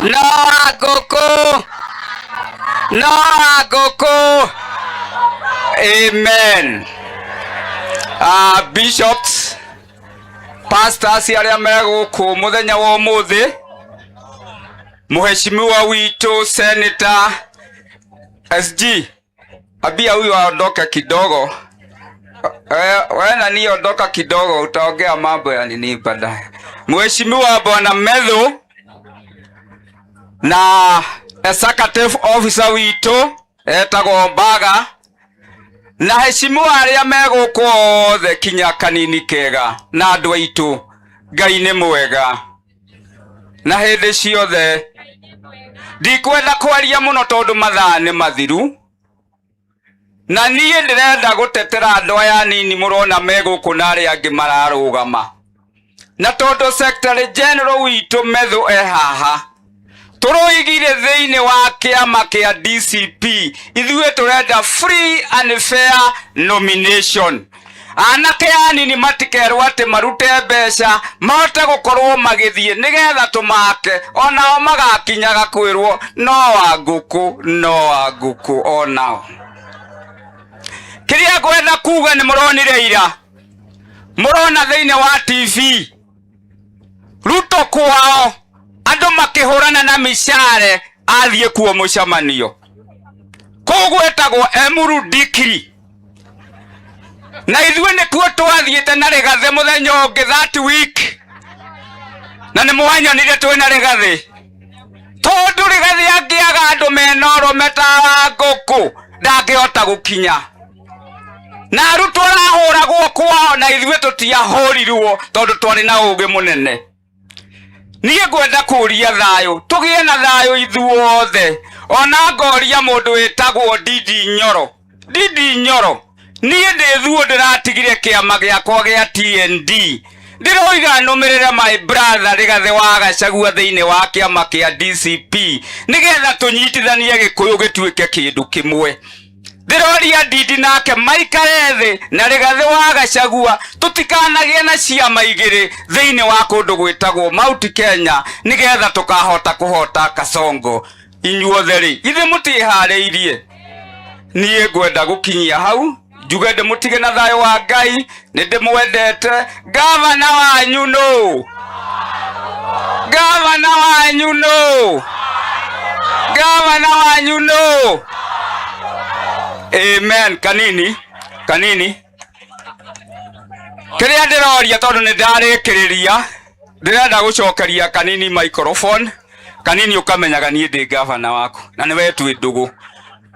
No Wangũkũ, no Wangũkũ. Amen. Bishops, pastors arĩa me gũkũ mũthenya wa ũmũthĩ, mũheshimiwa witũ Senator SG, ambia huyu aondoke kidogo. We nani, ondoka kidogo, utaongea mambo ya nini baadaye. Mheshimiwa Bwana Methu na executive officer witũ etagwo Mbaga na heshimiwa arĩa me gũkũ othe kinya kanini kega na andũ aitũ, Ngai nĩ mwega na hĩndĩ ciothe. Ndikwenda kwaria mũno tondũ mathaa nĩ mathiru, na niĩ ndĩrenda gũtetera andũ aya nini mũrona me gũkũ na arĩa angĩ mararũgama, na tondũ Secretary General witũ Methu e haha, tũroigire thĩinĩ wa kĩama kĩa DCP ithuĩ tũrenda free and fair nomination. Anake anini matikerwo atĩ marute mbeca mahote gũkorwo magĩthiĩ nĩgetha tũmake onao magakinyaga kwĩrwo no Wangũkũ, no Wangũkũ onao. Kĩrĩa ngwenda kuga nĩ mũronire ira, mũrona thĩinĩ wa TV Ruto kwao andũ makĩhũrana na micare athiĩ kuo mũcemanio kũu gwĩtagwo Emuru Dikiri, na ithuĩ nĩkuo twathiĩte na Rĩgathĩ mũthenya ũngĩ that week, na nĩ mwanyonire twĩ na Rĩgathĩ, tondũ Rĩgathĩ angĩaga andũ mena ũrũme ta wa ngũkũ ndangĩhota gũkinya. Na arutwo arahũragwo kwao, na ithuĩ tũtiahũrirwo tondũ twarĩ na ũgĩ mũnene. Niĩ ngwenda kũria thayũ, tũgĩe na thayũ ithuothe. Ona ngoria mũndũ wĩtagwo Ndindi Nyoro, Ndindi Nyoro, niĩ ndĩ thuo ndĩratigire kĩama gĩakwa gĩa TND, ndĩroiga nũmĩrĩre my brother Rĩgathĩ wa Gachagua thĩinĩ wa kĩama kĩa DCP nĩgetha tũnyitithanie Gĩkũyũ gĩtuĩke kĩndũ kĩmwe. Ndĩroria Ndindi nake maikare thĩ na Rĩgathĩ wa Gachagua, tũtikanagĩe na ciama igĩrĩ thĩinĩ wa kũndũ gwĩtagwo Mount Kenya nĩgetha tũkahota kũhota Kasongo. Inyuothe rĩ, ithe mũtiĩharĩirie? Niĩ ngwenda gũkinyia hau, njuge ndĩmũtige na thayũ wa Ngai. Nĩ ndĩmwendete. Gavana wanyu nũ? Gavana wanyu nũ? Gavana wanyu nũ? Amen. Kanini kanini kĩrĩa ndĩroria, tondũ nĩ ndarĩkĩrĩria, ndĩrenda gũcokeria kanini microphone. Kanini, ũkamenyaga niĩ ndĩ gavana waku na nĩ we twĩ ndũgũ,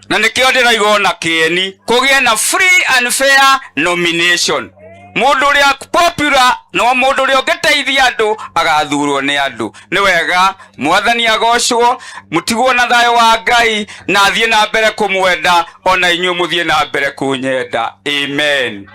na nĩkĩo ndĩraiga ona kĩeni kũgĩe na free and fair nomination. Mũndũ ũrĩa popular no mũndũ ũrĩa ũngĩteithia andũ agathurwo nĩ andũ. Nĩ wega, Mwathani agocwo. Mũtigwo na thayũ wa Ngai, na athiĩ na mbere kũmwenda ona inyuĩ mũthiĩ na mbere kũnyenda. Amen.